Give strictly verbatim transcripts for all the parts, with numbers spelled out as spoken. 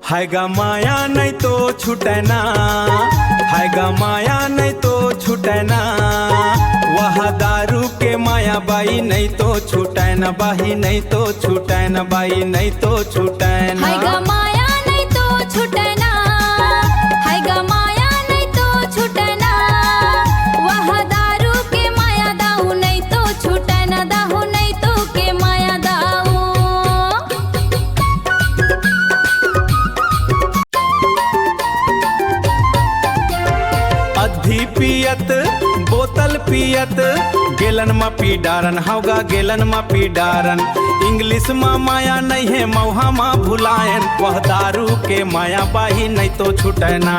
हाय गा माया नहीं तो छुटै ना, हाय गा माया नहीं तो छुटै ना, वह दारू के माया बाई नहीं तो छुटै ना, बाई नहीं तो छुटै ना, बाई नहीं तो छुटै ना। हाय गा माया नहीं तो छुटै ना, हाय गा माया नहीं तो छुटै ना, वह दारू के माया दाऊ नहीं तो छुटै ना, दाऊ नहीं तो के माया दाऊ। अद्धी पियत, बोतल पियत, गेलन म पी डारन, हव गा गेलन म पी डारन। इंग्लिश म माया नहीं है, मौहा म भुलायन, वह दारू के माया बाई नहीं तो छुटै ना।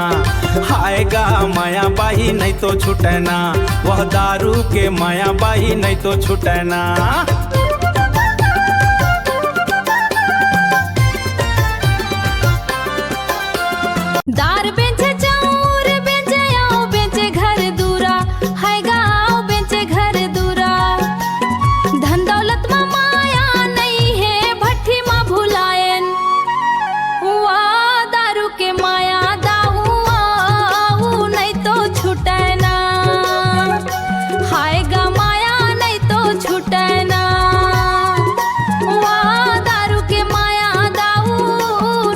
हाय गा माया बाई नहीं तो छुटै ना, वह दारू के माया बाई नहीं तो छुटै ना। दार बेंचे, चाउर बेंचे, आव बेंचे घर दूरा, हाय गा आव बेंचे घर दूरा। धन दौलत म माया नहीं है, भट्ठी म भुलायन। वा दारू के माया दाऊ, आऊ नहीं तो छुटै ना। हाय गा माया नहीं तो छुटै ना, वा दारू के माया दाऊ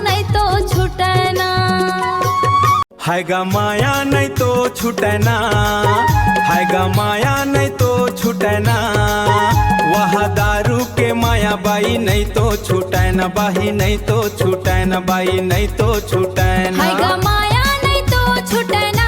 नहीं तो छुटै ना। हाय गा माया नहीं तो छुटै ना, हाय गा माया नहीं तो छुटै ना, वह दारू के माया बाई नहीं तो छुटै ना, बाई नहीं तो छुटै ना, बाई नहीं तो छुटै ना। हाय गा माया नहीं तो छुटै ना,